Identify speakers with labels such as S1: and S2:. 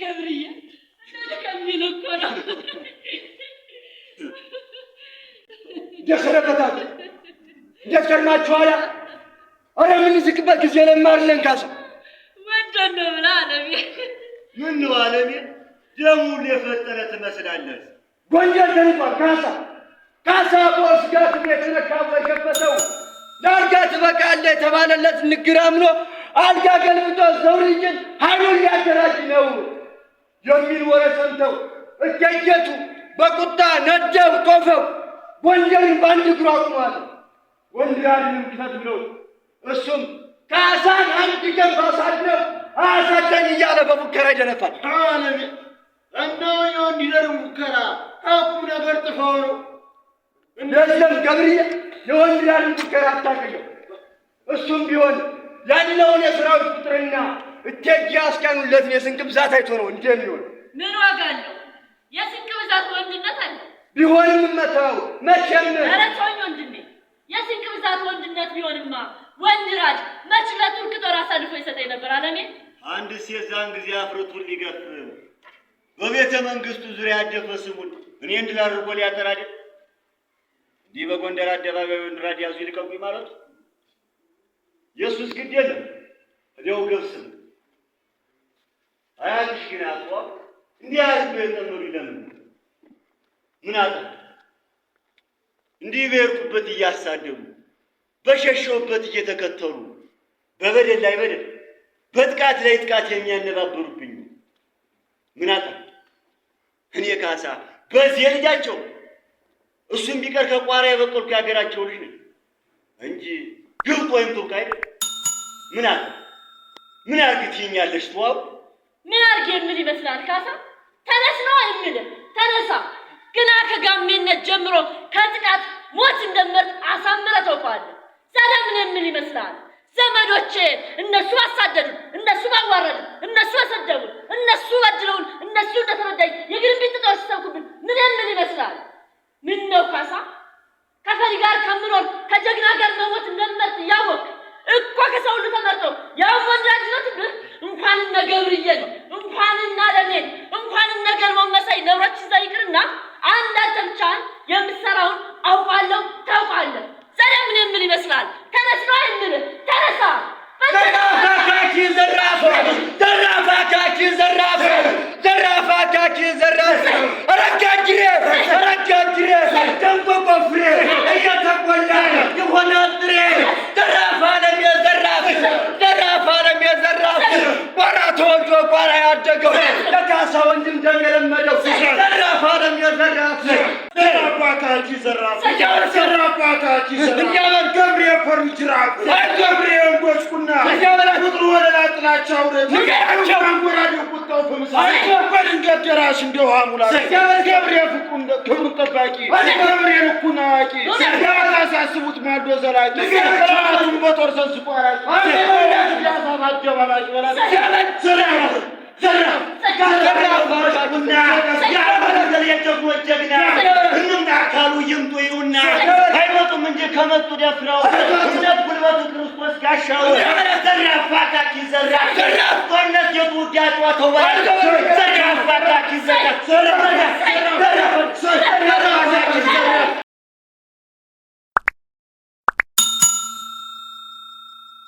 S1: ገብርዬ ከሚል እኮ ነው።
S2: እንዴት ሰነበታችሁ? እንዴት ከርማችኋል? ኧረ የምንስቅበት ጊዜ ለማርለን ካሳ
S1: ወንድን ነው ብላ አለሜ።
S3: ምን ነው አለሜ፣ ደሙን የፈጠረ ትመስላለህ።
S2: ጎንደር ተንቋል። ካሳ ካሳ ቦስ ጋር የተነካ የከፈተው ለአልጋ ትበቃለህ የተባለለት ንግር አምኖ አልጋ ገልብጦ ዘውድዬን ኃይሉን ሊያደራጅ ነው የሚል ወሬ ሰምተው እቴጌቱ በቁጣ ነደው ጦፈው ጎንደርን በአንድ እግሩ አቁሟል። ወንድራድንም ክፈት ብለው እሱም ካሳን አንድ ቀን ባሳድረው አሳዳኝ እያለ በሙከራ ይደነፋል።
S4: አለሜ እንደው የወንድራድን ሙከራ ከቁም ነገር ጥፈው ነው።
S2: ለዚያም ገብርዬ የወንድራድን ሙከራ አታውቅም። እሱም ቢሆን ያለውን የሰራዊት ቁጥርና እቴጌ ያስካኑለትን የስንቅ ብዛት አይቶ ነው እንዲህ የሚሆን።
S1: ምን ዋጋ አለው? የስንቅ ብዛት ወንድነት አለ።
S2: ቢሆንም መተው መቼም
S1: ኧረ ተወኝ ወንድሜ። የስንቅ ብዛት ወንድነት ቢሆንማ ወንድራድ መች ለቱርክ ጦር አሳልፎ ይሰጠኝ ነበር አለሜ።
S3: አንድ የዛን ጊዜ አፍረቱን ሊገፍ በቤተ መንግስቱ ዙሪያ ያደፈ ስሙን እኔ እንድል አድርጎ ሊያጠራ አይደል? እንዲህ በጎንደር አደባባይ ወንድራድ ያዙ ይልቀቁኝ ማለቱ የእሱስ ግድ የለም እዲያው ገብስ ነው። አያትሽ ግን አጥዋ እንዲህ አድርገው የጠመዱ ለምን ምን አጠ እንዲህ በሄድኩበት እያሳደዱ በሸሸሁበት እየተከተሉ በበደል ላይ በደል በጥቃት ላይ ጥቃት የሚያነባብሩብኝ ምን አጠ እኔ ካሳ በዚህ ልጃቸው እሱም ቢቀር ከቋራ የበቀልኩ የሀገራቸው ልጅ ነኝ እንጂ ግብጥ ወይም ቱርክ አይደል። ምን አለ ምን አድርግ ትይኛለሽ? ተዋው
S1: ምን አድርግ የምል ይመስላል ካሳ? ተነስ ነው የምልህ፣ ተነሳ። ግና ከጋሜነት ጀምሮ ከጥቃት ሞት እንደመርጥ አሳምረህ ታውቀዋለህ። ዛሬ ምን የምል ይመስላል? ዘመዶቼ እነሱ አሳደዱን፣ እነሱ ባዋረዱን፣ እነሱ አሰደቡን፣ እነሱ በድለውን፣ እነሱ እንደተበዳይ የግርንቢጥ ጦር ሲሰብኩብን ምን የምል ይመስላል? ምን ነው ካሳ ከፈሪ ጋር ከምኖር ከጀግና ጋር መሞት እንደምመርጥ እያወቅህ እኮ ከሰው ሁሉ ተመርጦ ያው ወንድ ነው እንኳን እነ ገብርዬን እንኳን እነ አለሜን እንኳን እነ ገልሞን መሳይ ነብሮች ይዘህ ይቅርና አንድ አንተ ብቻህን የምትሰራውን አውቃለሁ፣ ታውቃለህ። ዛሬ ምን የምል ይመስላል? ተነስ ነው የምልህ፣ ተነሳ።
S2: ዘራፍ አካኪ ዘራፍ፣ ዘራፍ አካኪ ዘራፍ፣ ዘራፍ አካኪ ዘራፍ። ረጋጅሬ ረጋጅሬ ደንቆ ቆፍሬ እየተቆላ ይሆናል ጥሬ። ዘራፍ አለሜ ዘራፍ፣ ዘራፍ አለሜ ዘራፍ። ቋራ ተወልዶ ቋራ ያደገው ለካሳ ወንድም ደም የለመደው ዘራፍ አለሜ ዘራፍ።
S4: ዘራፍ አካኪ ዘራፍ፣ ዘራፍ አካኪ ዘራፍ። ገብሬ ፈሩ ጅራፍ፣ ገብሬ ወንዶች ቁና ቁጥሩ ወለላ ጥላቻ ውረት አንጎራዴው ቁጣው ፍምሳ በድንገት ደራሽ እንደ ውሃ ሙላት ገብሬ ፍቁን ክብሩን ጠባቂ ገብሬ ልኩን አዋቂ ያሳስቡት ማልዶ ዘላቂ ጠላቱን በጦር ሰንስቆ አራቂ ያሳብ አደባባይ በላት ዘራፍ
S3: ዘራፍ ጀግና እንምጣ ካሉ ይምጡ ይውና አይመጡም እንጂ ከመጡ ደፍረው እምነት ጉልበቱ ክርስቶስ ጋሻው ዘራፍ አካኪ ዘራፍ ጦርነት የቱ ውጊያ ጨዋታው ዘራፍ አካኪ ዘራፍ ዘራፍ ዘራፍ።